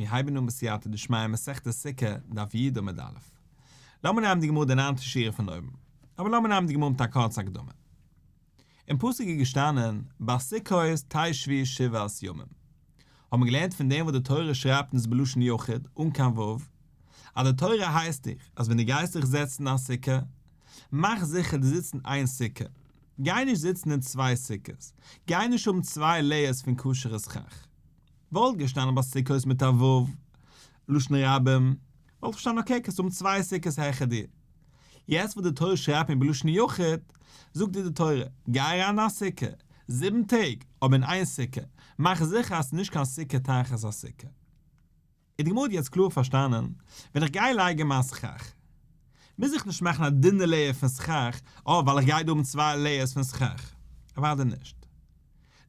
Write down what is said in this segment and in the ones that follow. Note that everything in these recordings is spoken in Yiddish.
מיר הייבן אן בסייעתא דשמיא מסכת סוכה, דף י עמוד א'. לאמיר נעמען די גמרא די ניינטע שורה פון אויבן. אבער לאמיר נעמען די גמרא מיט א קורצע הקדמה. אין פסוק איז געשטאנען בסוכות תשבו שבעת ימים. האבן מיר געלערנט פון דעם וואס די תורה שרייבט אונז בלשון יחיד, אן קיין ו', אז די תורה הייסט דיך אז ווען דו גייסט דיך זעצן אין א סוכה, מאך זיכער דו זיצט אין איין סוכה. גיי נישט זיצן אין צוויי סוכות. גיי נישט האבן צוויי layers פון כשר'ע סכך. וואלט געשטאנען בסוכות מיט א ו', לשון רבים, וואלט איך פארשטאנען okay קענסט האבן צוויי סוכות העכער דיר. יעצט וואס די תורה שרייבט מיר בלשון יחיד, זאגט דיר די תורה, גיי אריין אין א סוכה, זיבן טעג, אבער אין איין סוכה, מאך זיכער אז ס'איז נישט קיין סוכה תחת הסוכה. איז די גמרא האט יעצט קלאר פארשטאנען, ווען איך גיי לייגן מיין סכך, מוז איך נישט מאכן א דינע layer פון סכך, אה ווייל איך גיי דא האבן צוויי layers פון סכך. אוודאי נישט.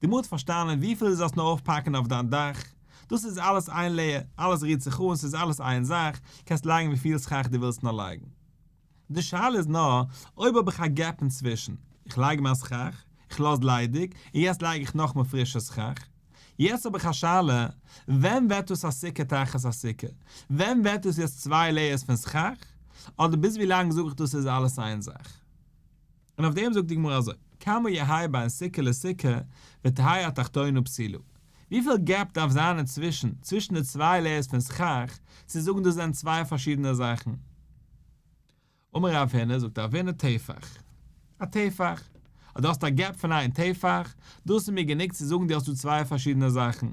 די גמרא האט פארשטאנען וויפיל דו זאלסט נאר אויפפאקן אויף דיין דאך, דאס איז אלעס איין layer, אלעס רירט זיך אן, ס'איז אלעס איין זאך, קענסט לייגן וויפיל סכך דו ווילסט נאר לייגן. די שאלה איז נאר אויב האב איך א gap אינצווישן, איך לייג מיין סכך, איך לאז ליידיג, און יעצט לייג איך נאכמאל פרישע סכך. יעצט האב איך א שאלה, ווען ווערט דאס א סוכה תחת הסוכה? ווען ווערט דאס יעצט צוויי layers פון סכך? אדער ביז ווי לאנג זאג איך דאס איז אלעס איין זאך? און אויף דעם זאגט די גמרא אזוי, כמה יהא בין סוכה לסוכה ותהא התחתונה פסולה. וויפיל gap דארף זיין אינצווישן, צווישן די צוויי layers פון סכך, צו זאגן דאס זענען צוויי פארשידענע זאכן? אמר רב הונא, זאגט רב הונא טפח. א טפח. אז דו האסט א gap פון איין טפח, דאס איז מיר גענוג צו זאגן דו האסט דא צוויי פארשידענע זאכן. דו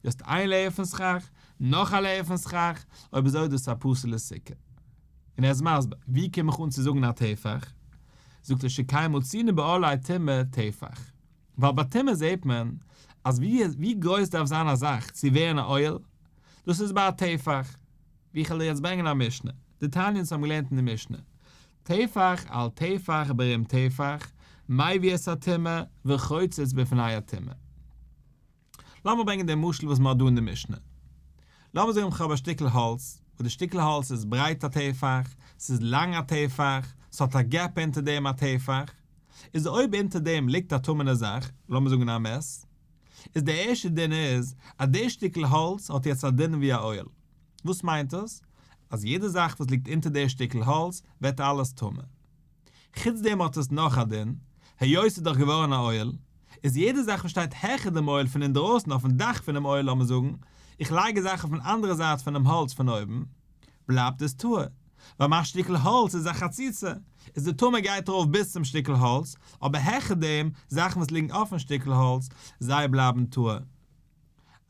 האסט איין layer פון סכך, נאך א layer פון סכך, אויב אזוי איז דאס א פסול'ע סוכה. און ער איז מסביר, ווי קום איך אן צו זאגן א טפח? זאגט ער שכן מצינו באהלי טומאה טפח. ווייל ביי טומאה זעט מען אז ווי גרויס דארף זיין א זאך צו ווערן א אוהל? דאס איז ביי א טפח. ווי איך וועל דיר יעצט ברענגען א משנה. דתניא אונז האבן געלערנט אין די משנה. טפח על טפח ברום טפח, מביא את הטומאה וחוצץ בפני הטומאה. לאמיר ברענגען דעם משל וואס מען האט דא אין די משנה. לאמיר זאגן איך האב א שטיקל האלץ, וואס די שטיקל האלץ איז ברייט א טפח, ס'איז לאנג א טפח, ס'האט א gap אונטער דעם א טפח, איז אויב אונטער דעם ליגט א טמא'נע זאך, לאמיר זאגן א מת, איז דער ערשטער דין איז אז די שטיקל האלץ האט יעצט א דין ווי א אוהל. וואס מיינט דאס? אז יעדע זאך וואס ליגט אונטער די שטיקל האלץ ווערט אלעס טמא. חוץ דעם האט עס נאך א דין, היות ס'איז דאך געווארן א אוהל, איז יעדע זאך וואס שטייט העכער דעם אוהל פון אינדרויסן אויפן דאך פונעם אוהל לאמיר זאגן, איך לייג א זאך אויפן אנדערע זייט פונעם האלץ פון אויבן, בלייבט עס טהור, ווייל מיין שטיקל האלץ איז א חציצה, איז די טומאה גייט ארויף ביז צום שטיקל האלץ, אבער העכער דעם, זאכן וואס ליגן אויפן שטיקל האלץ, זיי בלייבן טהור.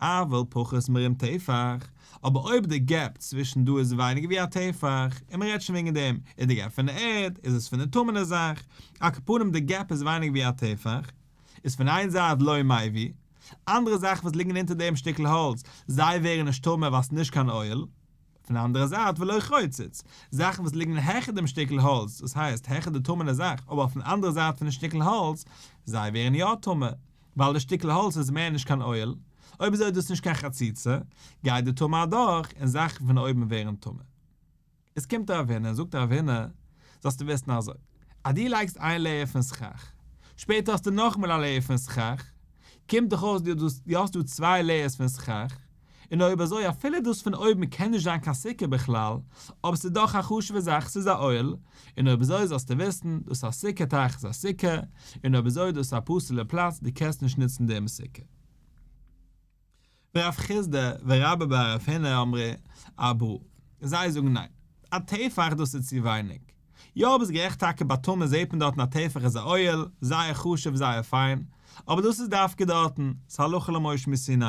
אבל פחות מרום טפח, אבער אויב די gap צווישן דא איז ווייניגער ווי א טפח, און מען רעדט שוין וועגן דעם, איז די gap פון די ערד, איז עס פון די טמא'נע זאך, על כל פנים די gap איז ווייניגער ווי א טפח, איז פון איין זייט לא מביא, אנדערע זאכן וואס ליגן אונטער דעם שטיקל האלץ, זיי ווערן נישט טמא ווייל ס'איז נישט קיין אוהל. פון די אנדערע זייט ולא חוצץ, זאכן וואס ליגן העכער דעם שטיקל האלץ, דאס הייסט העכער די טמא'נע זאך אבער אויפן אנדערע זייט פון די שטיקל האלץ, זיי ווערן יא טמא, ווייל די שטיקל האלץ איז מער נישט קיין אוהל, אויב אזוי איז דאס נישט קיין חציצה, גייט די טומאה אדורך און זאכן פון אויבן ווערן טמא. עס קומט רב הונא און זאגט רב הונא, זאלסטו וויסן אזוי, אז דו לייגסט איין layer פון סכך, שפעטער האסטו נאכאמאל א layer פון סכך, קומט דאך אויס דו האסט דא צוויי layers פון סכך, און אויב אזוי אפילו דאס פון אויבן קען נישט זיין קיין סוכה בכלל, אבער ס'איז דאך א חשוב'ע זאך ס'איז א אוהל, און אויב אזוי זאלסטו וויסן, דאס איז א סוכה תחת א סוכה, און אויב אזוי דאס איז א פסול'ע פלאץ דו קענסט נישט נוצן דעם סוכה. ורב חסדא ורבה בר רב הונא אמרי ארבעה, זיי זאגן ניין, א טפח דאס איז צו ווייניג. יא ביסט גערעכט טאקע ביי טומאה זעט מען דארטן א טפח איז א אוהל, זייער חשוב זייער פיין, אבער דאס איז דווקא דארטן, ס'הלכה למשה מסיני.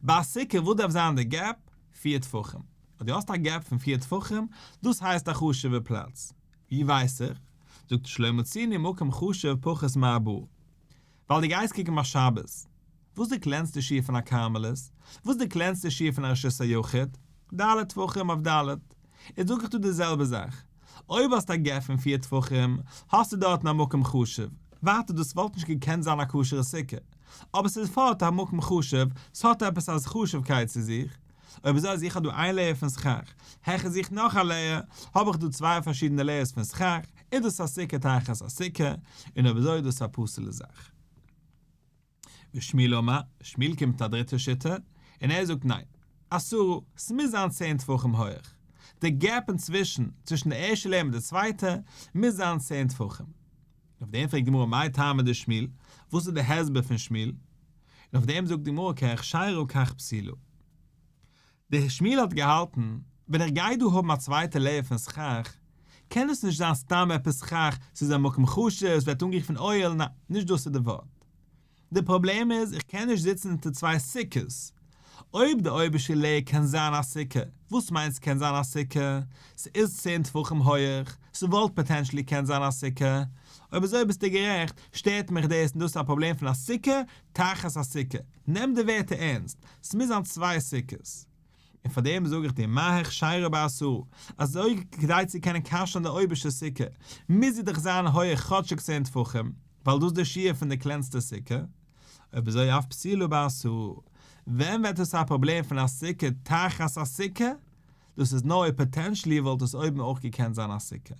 ביי א סוכה וואס דארף זיין די gap? פיר טפחים. אז דו האסט א gap פון פיר טפחים, דאס הייסט א חשוב'ע פלאץ. ווי ווייס איך? זאגט שלא מצינו מקום חשוב פחות מארבעה. ווייל דו גייסט קוקן ביי שבת. וואס איז די קלענסטע שיעור פון א כרמלית? וואס איז די קלענסטע שיעור פון א רשות היחיד? ד' טפחים אויף ד'. איז זאג איך דא די זעלבע זאך. אויב האסטו א gap פון פיר טפחים, האסטו דארטן א מקום חשוב. ווייטער דאס וואלט נישט געקענט זיין א כשר'ע סוכה. אבער ס'איז פארט א מקום חשוב, ס'האט עפעס א חשוב'קייט צו זיך. אויב אזוי אז איך האב דא איין layer פון סכך, העכער זיך נאך א layer, האב איך דא צוויי פארשידענע layers פון סכך, איז דאס א סוכה תחת א סוכה, און אויב אזוי איז דאס א פסול'ע זאך. ושמואל אמר, שמואל קומט מיט א דריטע שיטה, און ער זאגט ניין. עשרה, ס'מוז זיין צען טפחים הויעך. די gap אינצווישן, צווישן די ערשטע layer מיט די צווייטע, מוז זיין צען טפחים. און אויף דעם פרעגט די גמרא מאי טעמא דשמואל, וואס איז די הסבר פון שמואל? און אויף דעם זאגט די גמרא כהכשרה כך פסילה. דער שמואל האט געהאלטן, ווען איך גיי דא האבן א צווייטע layer פון סכך, קען עס נישט זיין סתם עפעס סכך, ס'איז א מקום חשוב, עס ווערט אנגערופן אוהל, ניין, נישט דאס איז די ווארט. די פראבלעם איז איך קען נישט זיצן אונטער צוויי סוכות. אויב די אויבערשטע layer קען זיין א סוכה, וואס מיינט ס'קען זיין א סוכה? ס'איז צען טפחים הויעך, ס'וואלט potentially קען זיין א סוכה. אויב אזוי ביסטו גערעכט, שטערט מיך דאס און דאס איז א פראבלעם פון א סוכה תחת א סוכה. נעם די ווערטער ערנסט, ס'מוז זיין צוויי סוכות. און פאר דעם זאג איך דיר מה הכשרה בעשרה, אזוי כדי צו קענען כשר'ן די אויבערשטע סוכה, מוז זי דאך זיין הויעך כאטשיג צען טפחים, ווייל דאס איז די שיעור פון די קלענסטע סוכה. אויב אזוי אף פסילה בעשרה. ווען ווערט עס א פראבלעם פון א סוכה תחת א סוכה? דאס איז נאר אויב potentially וואלט עס אויבן אויך געקענט זיין א סוכה.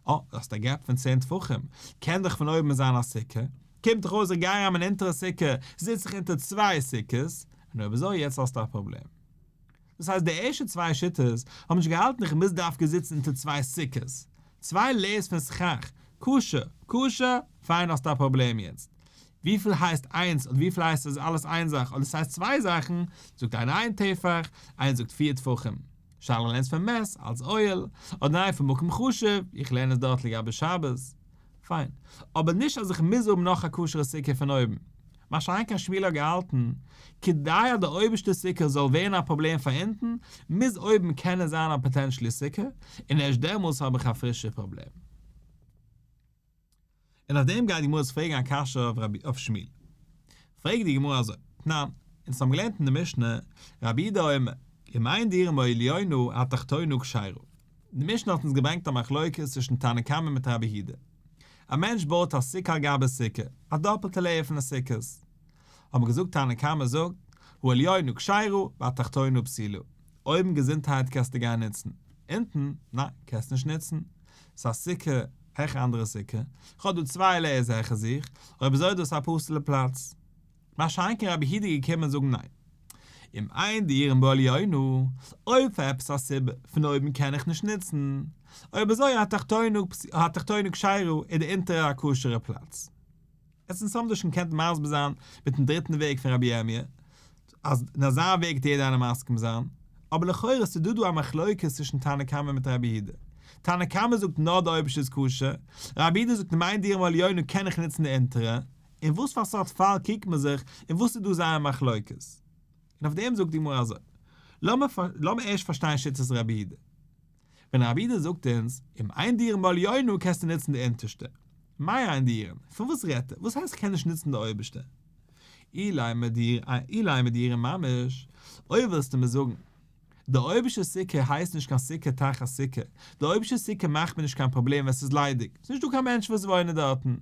אה, דו האסט א gap פון צען טפחים, קען דאך פון אויבן זיין א סוכה. קומט דאך אויס איך גיי אריין אין אונטערע סוכה, זיץ איך אונטער צוויי סוכות, און אויב אזוי יעצט האסטו א פראבלעם. דאס הייסט די ערשטע צוויי שיטות האבן נישט געהאלטן איך מוז דווקא זיצן אונטער צוויי סוכות, צוויי layers פון סכך, כשר, כשר, פיין האסטו א פראבלעם יעצט. וויפיל הייסט איינס אדער וויפיל הייסט עס איז אלעס איין זאך אדער ס'הייסט צוויי זאכן, זאגט איינער איין טפח, איינער זאגט פיר טפחים. שאלה לערנסט פון מת אלס אוהל, אדער ניין פון מקום חשוב, איך לערן עס דארט לגבי שבת. פיין. אבער נישט אז איך מוז האבן נאך א כשר'ע סוכה פון אויבן. מה שאין כן שמואל האט געהאלטן, כדי אז די אויבערשטע סוכה זאל ווערן א פראבלעם פאר אונטן, מוז אויבן קענען זיין א potentially סוכה, און ערשט דעמאלס האב איך א פרישע פראבלעם. און אויף דעם גייט די גמרא יעצט פרעגן א קשיא אויף רבי אויף שמואל. פרעגט די גמרא אזוי, תנן, אונז האבן געלערנט אין די משנה, רבי יהודה אומר, אם אין דירה בעליונה התחתונה כשרה. די משנה האט אונז געברענגט א מחלוקת צווישן תנא קמא מיט רבי יהודה. א מענטש בויט א סוכה על גבי סוכה, א דאפלטע layer פון די סוכות. האט מען געזאגט תנא קמא זאגט, העליונה כשרה והתחתונה פסולה. אויבן געזונטהייט קענסטו גיין נוצן. אונטן, ניין, קענסט נישט נוצן. ס'איז א סוכה העכער אנדערע סוכה. כ'האב דא צוויי layers העכער זיך, אויב אזוי איז דאס א פסול'ע פלאץ. מה שאין כן רבי יהודה געקומען זאגן ניין. אם אין דיורין בעליונה, אויב פאר עפעס א סיבה פון אויבן קען איך נישט נוצן, אויב אזוי התחתונה כשרה איז די אונטערע א כשר'ע פלאץ. עס אונז האבן דאס שוין געקענט מסביר זיין מיטן דריטן וועג פון רבי ירמי', אז אין אזא וועג וועט יעדער איינער מסכים זיין, אבער לכאורה איז דא דא א מחלוקת צווישן תנא קמא מיט רבי יהודה. תנא קמא זאגט נאר די אויבערשטע איז כשר, רבי יהודה זאגט אם אין דיורין בעליונה קען איך נוצן די אונטערע, אין וואס פאר סארט פאל קוקט מען זיך און וואס איז דא זייער מחלוקת? און אויף דעם זאגט די גמרא אזוי, לאמיר ערשט פארשטיין שיטת רבי יהודה. ווען רבי יהודה זאגט אונז, אם אין דיורין בעליונה קענסטו נוצן די אונטערשטע. מאי אין דיורין? פון וואס רעדט ער? וואס הייסט כ'קען נישט נוצן די אויבערשטע? אילימא דיורין ממש, אויב ווילסטו מיר זאגן, די אויבערשטע סוכה הייסט נישט קיין סוכה תחת סוכה, די אויבערשטע סוכה מאכט מיר נישט קיין פראבלעם ווען ס'איז ליידיג, ס'איז נישטא קיין מענטשן וואס וואוינען דארטן,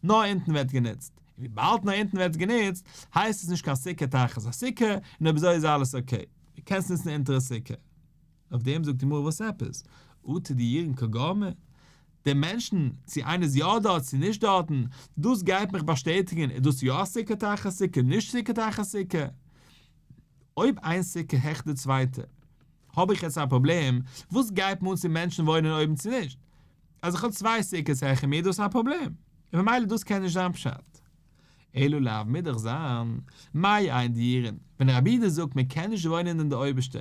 נאר אונטן ווערט גענוצט, און וויבאלד נאר אונטן ווערט גענוצט, הייסט עס נישט קיין סוכה תחת א סוכה, און אויב אזוי איז אלעס okay, דו קענסט נוצן די אונטערע סוכה. אויף דעם זאגט די גמרא וואס עפעס? אטו דיורין קא גרמא? די מענטשן, צו איינער איז יא דארט צו נישט דארטן, דאס גייט מיך באשטעטיגן איז דאס יא סוכה תחת סוכה נישט סוכה תחת סוכה? אויב איין סוכה העכער די צווייטע, האב איך יעצט א פראבלעם, וואס גייט מיר אן צו מענטשן וואוינען אויבן צו נישט? אז איך האב צוויי סוכות העכער מיר איז דאס א פראבלעם, און ממילא דאס קען נישט זיין פשט. אלא לאו מוז דאך זיין, מאי אין דיורין, ווען רבי יהודה זאגט מען קען נישט וואוינען אין די אויבערשטע,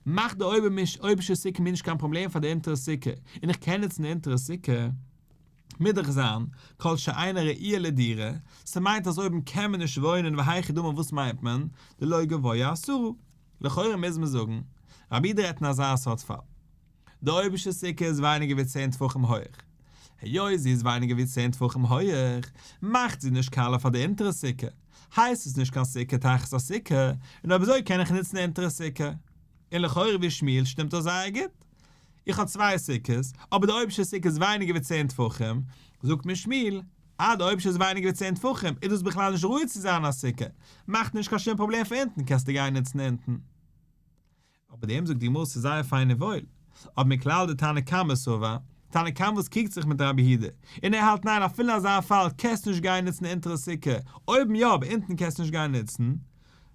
מאכט די אויבערשטע סוכה מיר נישט קיין פראבלעם פאר די אונטערע סוכה, און איך קען נוצן די אונטערע סוכה. מוז דאך זיין, כל שאינה ראויה לדירה, ס'מיינט אז אויבן קען מען נישט וואוינען והיכי דמי וואס מיינט מען, דלא גבוה עשרה. לכאורה מוז מען זאגן, רבי יהודה רעדט אין אזא סארט פאל. די אויבערשטע סוכה איז ווייניגער ווי צען טפחים הויעך. היות זי איז ווייניגער ווי צען טפחים הויעך, מאכט זי נישט קאלע פאר די אונטערע סוכה, הייסט עס נישט קיין סוכה תחת הסוכה, און אויב אזוי קען איך נוצן די אונטערע סוכה. און לכאורה ווי שמואל שטימט דאס זייער גוט. איך האב צוויי סוכות, אבער די אויבערשטע סוכה איז ווייניגער ווי צען טפחים, זאגט מיר שמואל, אז די אויבערשטע איז ווייניגער ווי צען טפחים איז דאס בכלל נישט ראוי צו זיין א סוכה, מאכט נישט קיין שום פראבלעם פאר אונטן קענסטו גיין נוצן אונטן. אבער דעם זאגט די גמרא ס'איז זייער פיין און וואויל, אבער מכלל דתנא קמא סבר, תנא קמא וואס קריגט זיך מיט רבי יהודה, און ער האלט ניין אפילו אזא פאל קענסטו נישט גיין נוצן אונטערע סוכה, אויבן יא אבער אונטן קענסטו נישט גיין נוצן.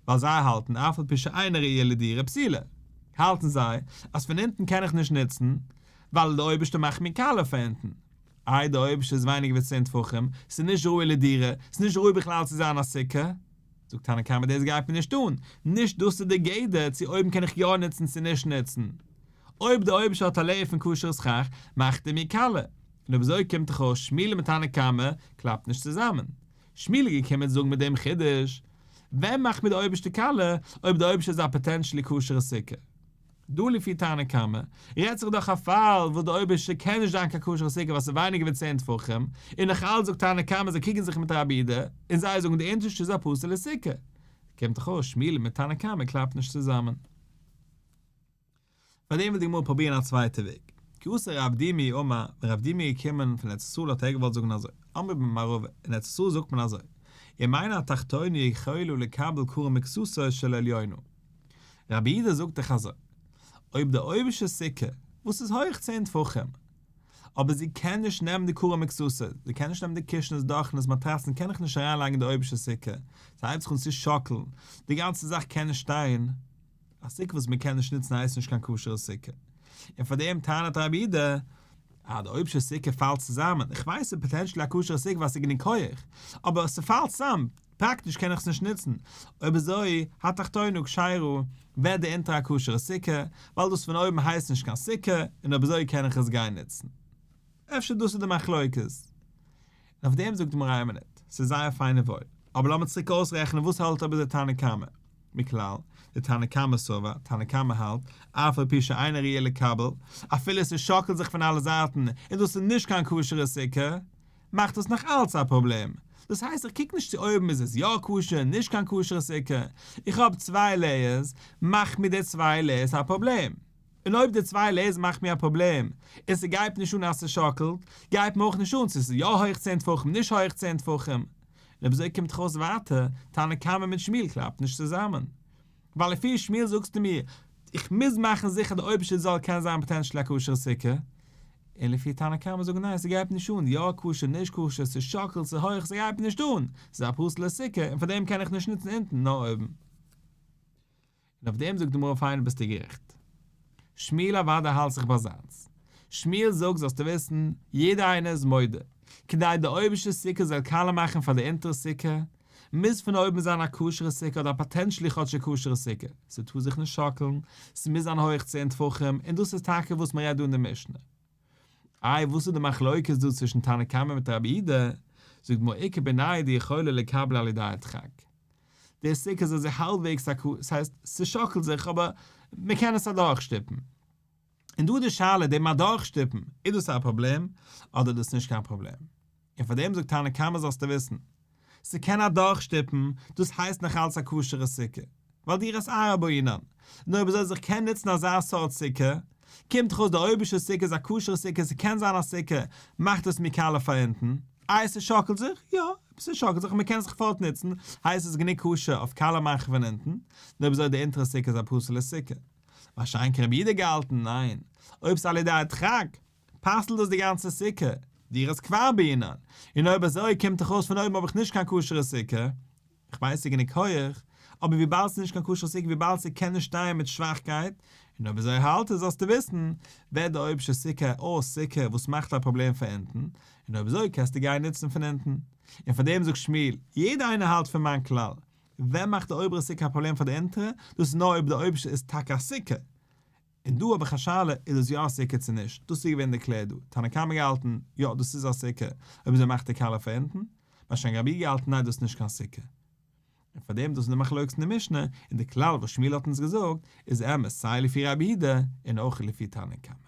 ווייל זיי האלטן אף על פי שאינה ראויה לדירה פסולה, האלטן זיי אז פון אונטן קען איך נישט נוצן, ווייל די אויבערשטע מאכט מיר קאלע פון אונטן. איי די אויבערשטע איז ווייניגער ווי צען טפחים, ס'איז נישט ראוי לדירה, ס'איז נישט ראוי בכלל צו זיין א סוכה. זאגט תנא קמא דאס גייט מיר נישט אן, נישט דאס איז די גדר צו אויבן קען איך יא נוצן צו נישט נוצן. אויב די אויבערשטע האט א layer פון כשר'ע סכך, מאכט ער מיר קאלע. און אויב אזוי קומט דאך אויס שמואל מיט תנא קמא קלאפט נישט צוזאמען. שמואל איז געקומען זאגן מיט דעם חידוש, ווען מאכט מיר די אויבערשטע קאלע אויב די אויבערשטע איז א potentially כשר'ע סוכה? דא לפי תנא קמא רעדט זיך דאך א פאל וואס די אויבערשטע קען נישט זיין קיין כשר'ע סוכה ווייל ס'איז ווייניגער ווי צען טפחים, און נאך אלץ זאגט תנא קמא זיי קריגן זיך מיט רבי יהודה און זיי זאגן די אונטערשטע איז א פסול'ע סוכה. קומט דאך אויס שמואל מיט תנא קמא קלאפט נישט צוזאמען. פאר דעם וויל די גמרא פרובירן א צווייטע וועג. כי אתא רב דימי אמר, ווען רב דימי איז געקומען פון ארץ ישראל האט ער געוואלט זאגן אזוי, אמרי במערבא, אין ארץ ישראל זאגט מען אזוי, אם אין התחתונה יכולה לקבל כרה מקצתו של עליונה. רבי יהודה זאגט דאך אזוי, אויב די אויבערשטע סוכה, וואס איז הויך צען טפחים, אבער זי קען נישט נעמען די כרה מקצתו, זי קען נישט נעמען די קישנס, דאכנעס, מאטראצן קען איך נישט אריינלייגן אין די אויבערשטע סוכה, ס'הייבט זיך אן צו שאקלן, די גאנצע זאך קען נישט שטיין. א סוכה וואס מען קען נישט נוצן הייסט נישט קיין כשר'ע סוכה. און פאר דעם טענה'ט רבי יהודה, אז די אויבערשטע סוכה פאלט צוזאמען, איך ווייס ס'איז potentially א כשר'ע סוכה ווייל ס'איז גענוג הויעך, אבער ס'פאלט צוזאם, פראקטיש קען איך עס נישט נוצן, אויב אזוי, התחתונה כשרה, ווערט די אונטערע א כשר'ע סוכה, ווייל דאס פון אויבן הייסט נישט קיין סוכה, און אויב אזוי קען איך עס גיין נוצן. אפשר דאס איז די מחלוקת. און אויף דעם זאגט די גמרא איין מינוט, ס'איז זייער פיין און וואויל, אבער לאמיר צוריק אויסרעכענען וואס האלט אבער די תנא קמא. מכלל, דתנא קמא סבר, תנא קמא האלט, אף על פי שאינה ראויה לקבל, אפילו ס'שאקלט זיך פון אלע זייטן און דאס איז נישט קיין כשר'ע סוכה, מאכט עס נאך אלץ א פראבלעם. דאס הייסט איך קוק נישט צו אויבן איז עס יא כשר נישט קיין כשר'ע סוכה, איך האב צוויי layers, מאכט מיר די צוויי layers א פראבלעם. און אויב די צוויי layers מאכט מיר א פראבלעם, און ס'גייט נישט אן אז ס'שאקלט, גייט מיר אויך נישט אן צו ס'איז יא הויך צען טפחים נישט הויך צען טפחים. און אויב אזוי קומט דאך אויס ווייטער, תנא קמא מיט שמואל קלאפט נישט צוזאמען. ווייל לפי שמואל זאגסטו מיר, איך מוז מאכן זיכער די אויבערשטע זאל קענען זיין potentially א כשר'ע סוכה. און לפי תנא קמא זאגן ניין ס'גייט נישט אן, יא כשר נישט כשר, ס'שאקלט ס'הויך ס'גייט נישט אן, ס'איז א פסול'ע סוכה און פארדעם קען איך נישט נוצן אונטן נאר אויבן. און אויף דעם זאגט די גמרא פיין ביסטו גערעכט. שמואל אוודאי האלט זיך ביי זיינס. שמואל זאגט זאלסטו וויסן, יעדער איינער איז מודה, כדי די אויבערשטע סוכה זאל קאלע מאכן פאר די אונטערע סוכה, מוז פון אויבן זיין א כשר'ע סוכה אדער א potentially כאטש א כשר'ע סוכה, ס'טאר זיך נישט שאקלן, ס'מוז זיין הויך צען טפחים, און דאס איז טאקע וואס מ'רעדט דא אין די משנה. איי וואס איז די מחלוקת דא צווישן תנא קמא מיט רבי יהודה? זאגט די גמרא איכא בינייהו דיכולה לקבל על ידי הדחק. די סוכה איז אזוי האלבוועגס א ק, ס'הייסט ס'שאקלט זיך אבער מ'קען עס אדורכשטופן. און דא איז די שאלה דעם אדורכשטופן איז דאס א פראבלעם אדער איז דאס נישט קיין פראבלעם? און פאר דעם זאגט תנא קמא זאלסטו וויסן, ס'קען אדורכשטופן, דאס הייסט נאך אלץ א כשר'ע סוכה, ווייל דירת עראי בעינן, און אויב אזוי אז איך קען נוצן אזא סארט סוכה, קומט דאך אויס די אויבערשטע סוכה איז א כשר'ע סוכה, ס'קען זיין א סוכה, מאכט עס מיר קאלע פאר אונטן, איי ס'שאקלט זיך? יא, ס'שאקלט זיך, מ'קען זיך פארט נוצן, הייסט עס גענוג כשר אויף קאלע מאכן פון אונטן, און אויב אזוי די אונטערע סוכה איז א פסול'ע סוכה. מה שאין כן רבי יהודה געהאלטן, ניין, אויב ס'איז על ידי הדחק, פסל'ט דאס די גאנצע סוכה, דירת קבע בעינן, און אויב אזוי קומט דאך אויס פון אויבן האב איך נישט קיין כשר'ע סוכה, איך ווייס ס'איז גענוג הויעך, אבער וויבאלד ס'איז נישט קיין כשר'ע סוכה וויבאלד ס'קען נישט שטיין מיט שוואכקייט, און אויב אזוי האלט עס זאלסטו וויסן, ווערט די אויבערשטע סוכה אויס סוכה וואס מאכט א פראבלעם פאר אונטן, און אויב אזוי קענסטו גיין נוצן פון אונטן. און פאר דעם זאגט שמואל, יעדער איינער האלט פון מיין כלל, ווען מאכט די אויבערע סוכה א פראבלעם פאר די אונטערע, דאס איז נאר אויב די אויבערשטע איז טאקע א סוכה, און דא האב איך א שאלה, איז דאס יא א סוכה צו נישט? דאס איז געווען די קלער דא. תנא קמא געהאלטן, יא דאס איז א סוכה, אויב אזוי מאכט די קלע פאר אונטן. מה שאין כן רבי געהאלטן, ניין דאס איז נישט קיין סוכה. און פאר דעם דאס איז די מחלוקת אין די משנה, און די כלל וואס שמואל האט אונז געזאגט, איז אמת סיי לפי רבי יהודה, און אויך לפי תנא קמא.